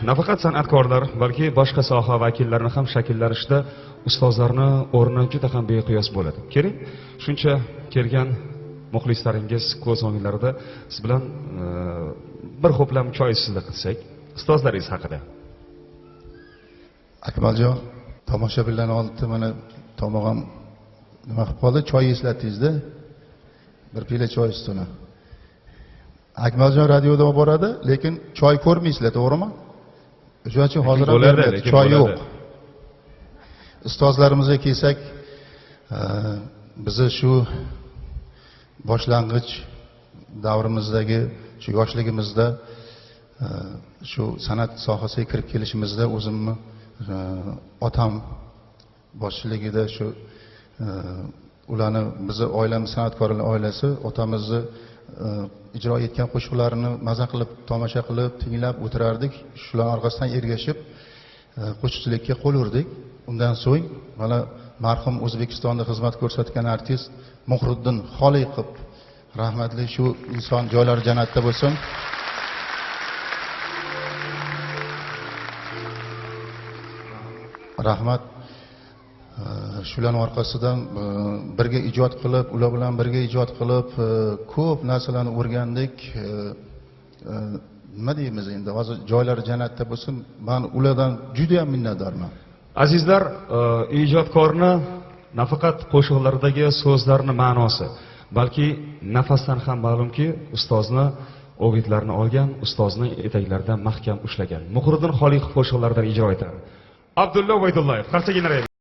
Nafaqat san'atkorlar, balki boshqa soha vakillarini ham shakllanishda ustozlarni o'rni juda ham beqiyos bo'ladi. Keling, shuncha kelgan muxlislaringiz ko'z o'nglarida siz bilan bir ho'plam choy ustida qilsak, ustozlaringiz haqida. Akmaljon, tomoshabinlarning oldida mana tomog'im nima qilib qoldi, choy eslatdingizda. Bir piyola choy ustini. Akmaljon radioda olib boradi, lekin choy ko'rmaysizlar, to'g'rimi? O'shaning uchun hozir ham choy yo'q. Ustozlarimizga kelsak, bizni shu boshlang'ich davrimizdagi shu yoshligimizda shu san'at sohasiga kirib kelishimizda o'zimni otam boshchiligida shu ularni bizni oilamiz san'atkorlar oilasi, otamizni ijro etgan qo'shiqlarini maza qilib tomosha qilib tinglab o'tirardik. Shular orqasidan ergashib qo'shiqchilikka qo'l urdik. Undan so'ng mana marhum O'zbekistonda xizmat ko'rsatgan artist Muhriddin Xoliqov rahmatli, shu inson joylari jannatda bo'lsin. Rahmat. Shularning orqasidan birga ijod qilib, ular bilan birga ijod qilib, ko'p narsalarni o'rgandik. Nima deymiz endi, hozir joylari jannatda bo'lsin. Men ulardan juda ham minnatdorman. Azizlar, ijodkorni nafaqat qo'shiqlaridagi so'zlarning ma'nosi, balki nafasdan ham ma'lumki, ustozni o'gitlarini olgan, ustozni etaklaridan mahkam ushlagan. Muhriddin Xoliqov qo'shiqlaridan ijro etadi Abdulla Ubaydullayev. Qarsaginlar.